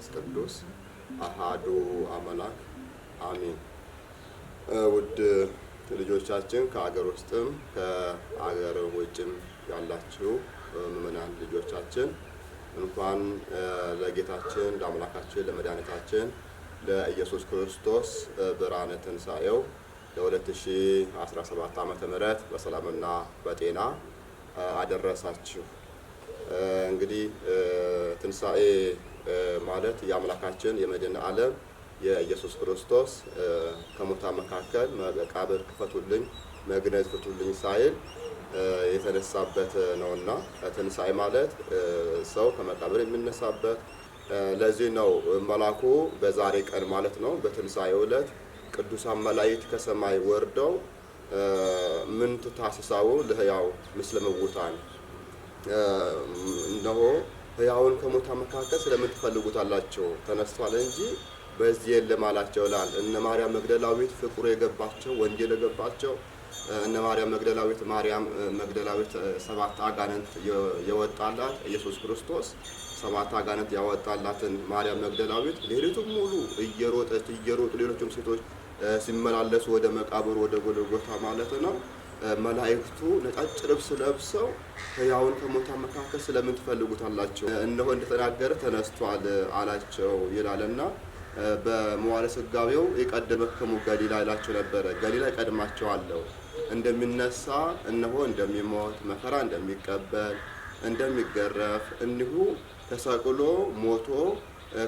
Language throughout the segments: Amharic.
ወመንፈስ ቅዱስ አሃዱ አምላክ አሜን። ውድ ልጆቻችን ከአገር ውስጥም ከአገር ውጭም ያላችሁ ምእመናን ልጆቻችን እንኳን ለጌታችን ለአምላካችን ለመድኃኒታችን ለኢየሱስ ክርስቶስ ብርሃነ ትንሣኤው ለ2017 ዓመተ ምህረት በሰላምና በጤና አደረሳችሁ። እንግዲህ ትንሣኤ ማለት የአምላካችን የመድኃኔ ዓለም የኢየሱስ ክርስቶስ ከሙታን መካከል መቃብር ክፈቱልኝ፣ መግነዝ ፍቱልኝ ሳይል የተነሳበት ነውና ትንሣኤ ማለት ሰው ከመቃብር የሚነሳበት። ለዚህ ነው መልአኩ በዛሬ ቀን ማለት ነው በትንሣኤው ዕለት ቅዱሳን መላእክት ከሰማይ ወርደው ምንት ታስሳው ለሕያው ምስለ ምውታን፣ እነሆ ሕያውን ከሙታን መካከል ስለምን ትፈልጉታላችሁ? ተነስቷል እንጂ በዚህ የለም አላቸው ይላል። እነ ማርያም መግደላዊት ፍቅሩ የገባቸው፣ ወንጌል የገባቸው እነ ማርያም መግደላዊት፣ ማርያም መግደላዊት ሰባት አጋንንት የወጣላት፣ ኢየሱስ ክርስቶስ ሰባት አጋንንት ያወጣላትን ማርያም መግደላዊት ሌሊቱን ሙሉ እየሮጠች፣ እየሮጡ ሌሎችም ሴቶች ሲመላለሱ ወደ መቃብሩ ወደ ጎልጎታ ማለት ነው። መላእክቱ ነጫጭ ልብስ ለብሰው ሕያውን ከሙታን መካከል ስለምን ትፈልጉታላችሁ? እነሆ እንደተናገረ ተነስቷል አላቸው ይላልና በመዋዕለ ሥጋዌው የቀደመክሙ ገሊላ ይላቸው ነበረ። ገሊላ ይቀድማቸዋለሁ፣ እንደሚነሳ፣ እነሆ እንደሚሞት፣ መከራ እንደሚቀበል፣ እንደሚገረፍ፣ እንዲሁ ተሰቅሎ ሞቶ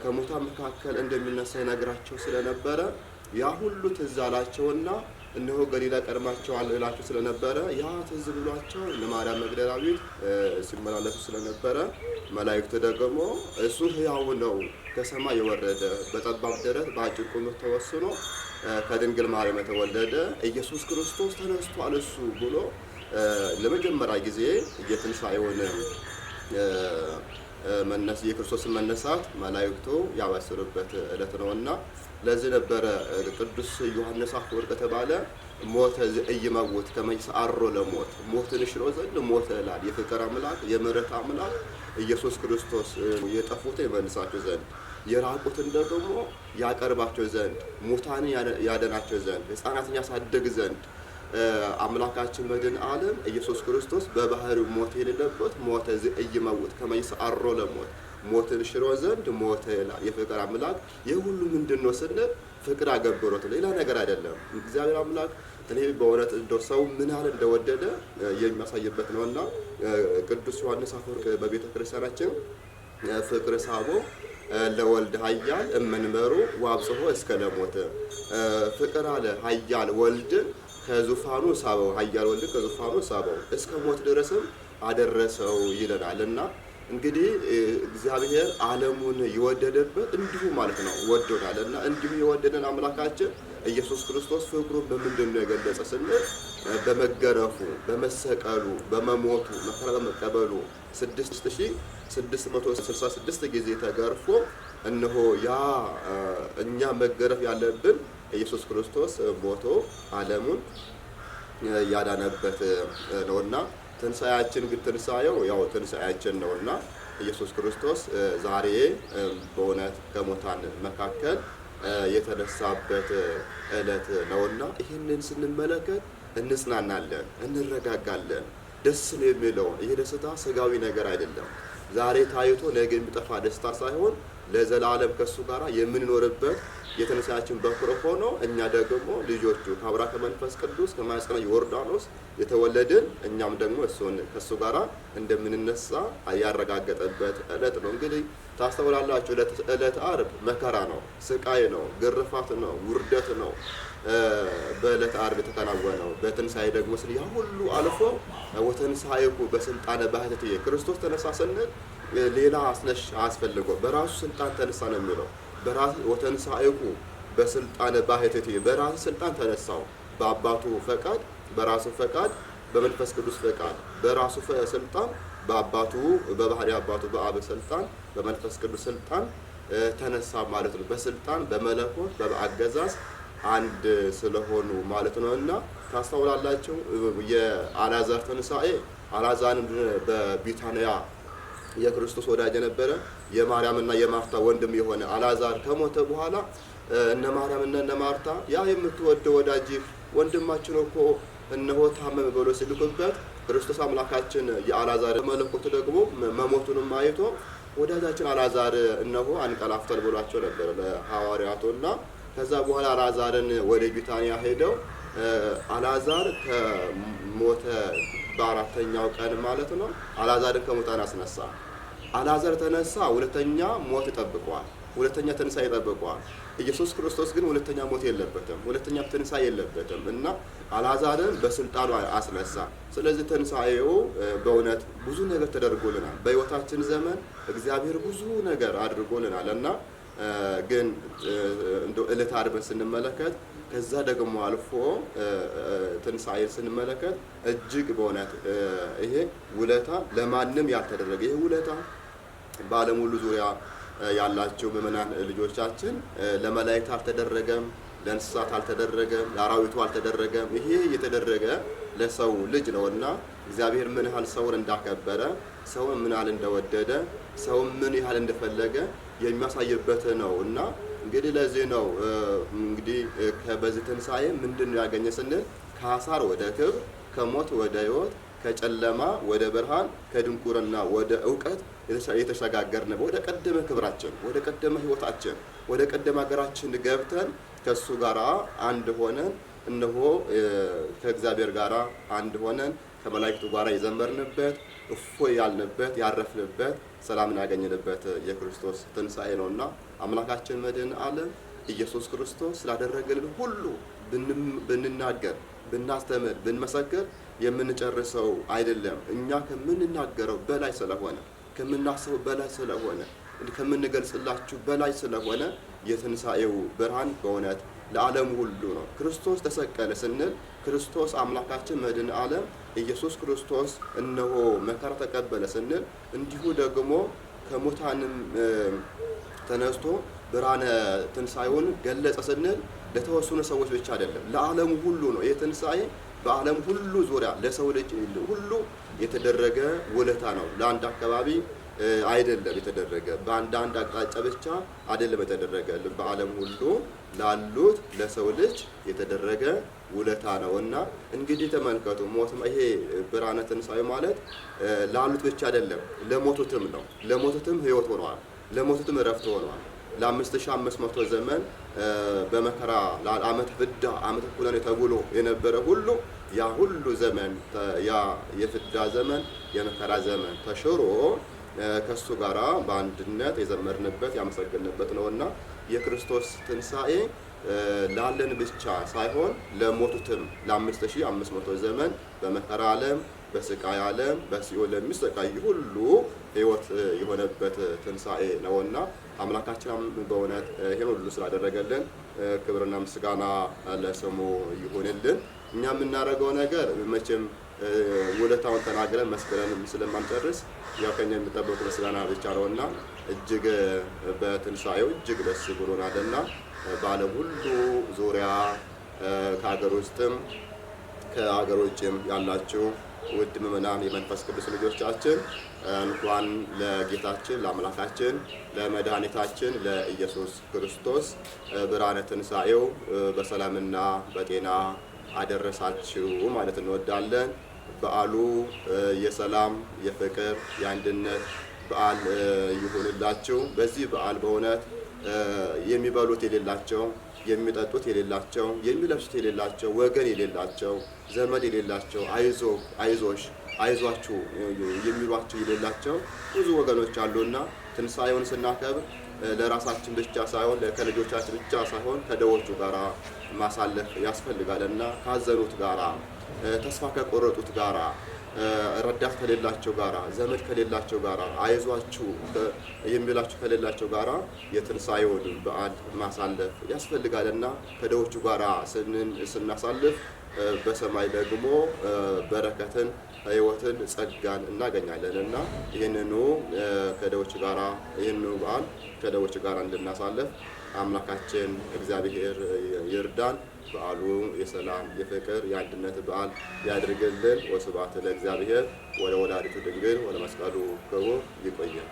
ከሙታን መካከል እንደሚነሳ ይነግራቸው ስለነበረ ያ ሁሉ ትዝ አላቸውና እነሆ ገሊላ ቀድማቸዋለሁ ይላቸው ስለነበረ ያ ትዝ ብሏቸው ለማርያም መግደላዊት ሲመላለሱ ስለነበረ መላእክቱ ደግሞ እሱ ሕያው ነው፣ ከሰማይ የወረደ፣ በጠባብ ደረት በአጭር ቁመት ተወስኖ ከድንግል ማርያም የተወለደ ኢየሱስ ክርስቶስ ተነስቷል እሱ ብሎ ለመጀመሪያ ጊዜ የትንሣኤውን የክርስቶስን መነሳት መላእክቱ ያበሰሩበት ዕለት ነውና ለዚህ ነበረ ቅዱስ ዮሐንስ አፈወርቅ ከተባለ ሞተ ዘኢይመውት ከመ ይስዓሮ ለሞት፣ ሞትን ሽሮ ዘንድ ሞተ ይላል። የፍቅር አምላክ፣ የምሕረት አምላክ ኢየሱስ ክርስቶስ የጠፉትን ይመልሳቸው ዘንድ፣ የራቁትን ደግሞ ያቀርባቸው ዘንድ፣ ሙታንን ያደናቸው ዘንድ፣ ሕፃናትን ያሳድግ ዘንድ አምላካችን መድኃኔ ዓለም ኢየሱስ ክርስቶስ በባህሪው ሞት የሌለበት ሞተ ዘኢይመውት ከመ ይስዓሮ ለሞት፣ ሞትን ሽሮ ዘንድ ሞተ ይላል። የፍቅር አምላክ። ይህ ሁሉ ምንድን ነው ስንል ፍቅር አገብሮት ነው፣ ሌላ ነገር አይደለም። እግዚአብሔር አምላክ እኔ በእውነት እንደው ሰው ምን ያህል እንደወደደ የሚያሳይበት ነውና ቅዱስ ዮሐንስ አፈወርቅ በቤተ ክርስቲያናችን ፍቅር ሳቦ ለወልድ ኃያል እመንበሩ ወአብጽሖ እስከ ለሞት፣ ፍቅር አለ ኃያል ወልድን ከዙፋኑ ሳበው፣ ኃያል ወልድን ከዙፋኑ ሳበው እስከ ሞት ድረስም አደረሰው ይለናል። እና እንግዲህ እግዚአብሔር ዓለሙን የወደደበት እንዲሁ ማለት ነው ወዶናል። እና እንዲሁ የወደደን አምላካችን ኢየሱስ ክርስቶስ ፍቅሩን በምንድን ነው የገለጸ ስንል በመገረፉ፣ በመሰቀሉ፣ በመሞቱ፣ መከራ በመቀበሉ፣ 6666 ጊዜ ተገርፎ እነሆ ያ እኛ መገረፍ ያለብን ኢየሱስ ክርስቶስ ሞቶ ዓለሙን ያዳነበት ነውና ትንሣኤያችን ግን ትንሣኤው ያው ትንሣኤያችን ነውና ኢየሱስ ክርስቶስ ዛሬ በእውነት ከሙታን መካከል የተነሳበት ዕለት ነውና ይህንን ስንመለከት እንጽናናለን፣ እንረጋጋለን። ደስ ነው የሚለው። ይህ ደስታ ስጋዊ ነገር አይደለም። ዛሬ ታይቶ ነገ የሚጠፋ ደስታ ሳይሆን ለዘላለም ከእሱ ጋር የምንኖርበት፣ የትንሣኤያችን በኩር ሆኖ እኛ ደግሞ ልጆቹ ከአብራከ መንፈስ ቅዱስ ከማኅፀነ ዮርዳኖስ የተወለድን እኛም ደግሞ እሱን ከእሱ ጋር እንደምንነሳ ያረጋገጠበት ዕለት ነው። እንግዲህ ታስተውላላችሁ፣ ዕለተ ዓርብ መከራ ነው፣ ስቃይ ነው፣ ግርፋት ነው፣ ውርደት ነው በዕለተ ዓርብ የተከናወነው። በትንሣኤ ደግሞ ስለ ያ ሁሉ አልፎ ወተንሣኤኩ በስልጣነ ባህትትየ፣ ክርስቶስ ተነሳ ስንል ሌላ አስነሽ አያስፈልገው፣ በራሱ ስልጣን ተነሳ ነው የሚለው። በራሱ ወተንሣኤኩ በስልጣነ ባህትትየ፣ በራሱ ስልጣን ተነሳው፣ በአባቱ ፈቃድ፣ በራሱ ፈቃድ፣ በመንፈስ ቅዱስ ፈቃድ፣ በራሱ ስልጣን፣ በአባቱ በባህሪ አባቱ በአብ ስልጣን፣ በመንፈስ ቅዱስ ስልጣን ተነሳ ማለት ነው። በስልጣን በመለኮት በአገዛዝ አንድ ስለሆኑ ማለት ነው። እና ታስተውላላችሁ የአልዓዛር ትንሣኤ አልዓዛርን በቢታንያ የክርስቶስ ወዳጅ የነበረ የማርያምና የማርታ ወንድም የሆነ አልዓዛር ከሞተ በኋላ እነ ማርያምና እነ ማርታ ያ የምትወደው ወዳጅህ ወንድማችን እኮ እነሆ ታመመ ብሎ ሲልኩበት ክርስቶስ አምላካችን የአልዓዛር መለኮቱ ደግሞ መሞቱንም አይቶ ወዳጃችን አልዓዛር እነሆ አንቀላፍቷል ብሏቸው ነበር ለሐዋርያቱና ከዛ በኋላ አልዓዛርን ወደ ቢታንያ ሄደው አልዓዛር ከሞተ በአራተኛው ቀን ማለት ነው። አልዓዛርን ከሙታን አስነሳ። አልዓዛር ተነሳ፣ ሁለተኛ ሞት ይጠብቀዋል። ሁለተኛ ትንሣኤ ይጠብቀዋል። ኢየሱስ ክርስቶስ ግን ሁለተኛ ሞት የለበትም፣ ሁለተኛ ትንሣኤ የለበትም እና አልዓዛርን በስልጣኑ አስነሳ። ስለዚህ ትንሣኤው በእውነት ብዙ ነገር ተደርጎልናል። በሕይወታችን ዘመን እግዚአብሔር ብዙ ነገር አድርጎልናል እና ግን እንደው ዕለተ ዓርብን ስንመለከት ከዛ ደግሞ አልፎ ትንሣኤን ስንመለከት እጅግ በእውነት ይሄ ውለታ ለማንም ያልተደረገ ይሄ ውለታ በዓለም ሁሉ ዙሪያ ያላቸው ምዕመናን ልጆቻችን ለመላእክት አልተደረገም፣ ለእንስሳት አልተደረገም፣ ለአራዊቱ አልተደረገም። ይሄ የተደረገ ለሰው ልጅ ነውና እግዚአብሔር ምን ያህል ሰውን እንዳከበረ፣ ሰውን ምን ያህል እንደወደደ፣ ሰውን ምን ያህል እንደፈለገ የሚያሳይበት ነው እና እንግዲህ ለዚህ ነው እንግዲህ በዚህ ትንሣኤ ምንድን ነው ያገኘ ስንል ከአሳር ወደ ክብር፣ ከሞት ወደ ሕይወት፣ ከጨለማ ወደ ብርሃን፣ ከድንቁርና ወደ እውቀት የተሸጋገርን ወደ ቀደመ ክብራችን፣ ወደ ቀደመ ሕይወታችን፣ ወደ ቀደመ ሀገራችን ገብተን ከእሱ ጋር አንድ ሆነን እነሆ ከእግዚአብሔር ጋር አንድ ሆነን ከመላእክቱ ጋር የዘመርንበት እፎይ ያልንበት ያረፍንበት ሰላምን ያገኘንበት የክርስቶስ ትንሣኤ ነውና አምላካችን መድኃኔ ዓለም ኢየሱስ ክርስቶስ ስላደረገልን ሁሉ ብንናገር፣ ብናስተምር፣ ብንመሰክር የምንጨርሰው አይደለም። እኛ ከምንናገረው በላይ ስለሆነ፣ ከምናስበው በላይ ስለሆነ፣ ከምንገልጽላችሁ በላይ ስለሆነ የትንሣኤው ብርሃን በእውነት ለዓለም ሁሉ ነው። ክርስቶስ ተሰቀለ ስንል ክርስቶስ አምላካችን መድኃኔ ዓለም ኢየሱስ ክርስቶስ እነሆ መከራ ተቀበለ ስንል እንዲሁ ደግሞ ከሙታንም ተነስቶ ብርሃነ ትንሣኤውን ገለጸ ስንል ለተወሰኑ ሰዎች ብቻ አይደለም፣ ለዓለሙ ሁሉ ነው። ይህ ትንሣኤ በዓለም ሁሉ ዙሪያ ለሰው ልጅ ሁሉ የተደረገ ውለታ ነው። ለአንድ አካባቢ አይደለም የተደረገ፣ በአንዳንድ አቅጣጫ ብቻ አይደለም የተደረገ፣ በዓለም ሁሉ ላሉት ለሰው ልጅ የተደረገ ውለታ ነው እና እንግዲህ ተመልከቱ፣ ሞት ይሄ ብርሃነ ትንሣኤ ማለት ላሉት ብቻ አይደለም፣ ለሞቱትም ነው። ለሞቱትም ሕይወት ሆነዋል። ለሞቱትም እረፍት ሆነዋል። ለ5500 ዘመን በመከራ ዓመተ ፍዳ ዓመተ ኩነኔ ተብሎ የነበረ ሁሉ ያ ሁሉ ዘመን ያ የፍዳ ዘመን የመከራ ዘመን ተሽሮ ከእሱ ጋራ በአንድነት የዘመርንበት ያመሰገንበት ነውና የክርስቶስ ትንሣኤ ላለን ብቻ ሳይሆን ለሞቱትም ለ5500 ዘመን በመከራ ዓለም በስቃይ ዓለም በሲኦል ለሚሰቃይ ሁሉ ሕይወት የሆነበት ትንሣኤ ነውና አምላካችን በእውነት ይህን ሁሉ ስላደረገልን ክብርና ምስጋና ለስሙ ይሁንልን። እኛ የምናደርገው ነገር መቼም ውለታውን ተናግረን መስክረን ስለማንጨርስ ያው ከኛ የሚጠበቁ ምስጋና ብቻ ነውና እጅግ በትንሣኤው እጅግ ደስ ብሎናልና በዓለም ሁሉ ዙሪያ ከሀገር ውስጥም ከሀገር ውጭም ያላችሁ ውድ ምዕመናን የመንፈስ ቅዱስ ልጆቻችን እንኳን ለጌታችን ለአምላካችን ለመድኃኒታችን ለኢየሱስ ክርስቶስ ብርሃነ ትንሣኤው በሰላምና በጤና አደረሳችሁ ማለት እንወዳለን። በዓሉ የሰላም፣ የፍቅር፣ የአንድነት በዓል ይሁንላችሁ። በዚህ በዓል በእውነት የሚበሉት የሌላቸው፣ የሚጠጡት የሌላቸው፣ የሚለብሱት የሌላቸው፣ ወገን የሌላቸው፣ ዘመድ የሌላቸው፣ አይዞ አይዞሽ አይዟችሁ የሚሏቸው የሌላቸው ብዙ ወገኖች አሉና ትንሣኤውን ስናከብር ለራሳችን ብቻ ሳይሆን ከልጆቻችን ብቻ ሳይሆን ከደዎቹ ጋራ ማሳለፍ ያስፈልጋልና ካዘኑት ጋራ፣ ተስፋ ከቆረጡት ጋራ፣ ረዳት ከሌላቸው ጋራ፣ ዘመድ ከሌላቸው ጋራ፣ አይዟችሁ የሚላችሁ ከሌላቸው ጋራ የትንሣኤውን በዓል ማሳለፍ ያስፈልጋልና ከደዎቹ ጋራ ስናሳልፍ በሰማይ ደግሞ በረከትን፣ ሕይወትን፣ ጸጋን እናገኛለን እና ይህንኑ ከደዎች ጋራ ይህንኑ በዓል ከደዎች ጋራ እንድናሳልፍ አምላካችን እግዚአብሔር ይርዳን። በዓሉ የሰላም፣ የፍቅር፣ የአንድነት በዓል ያድርግልን። ወስብሐት ለእግዚአብሔር ወለወላዲቱ ድንግል ወለመስቀሉ ክቡር። ይቆየን።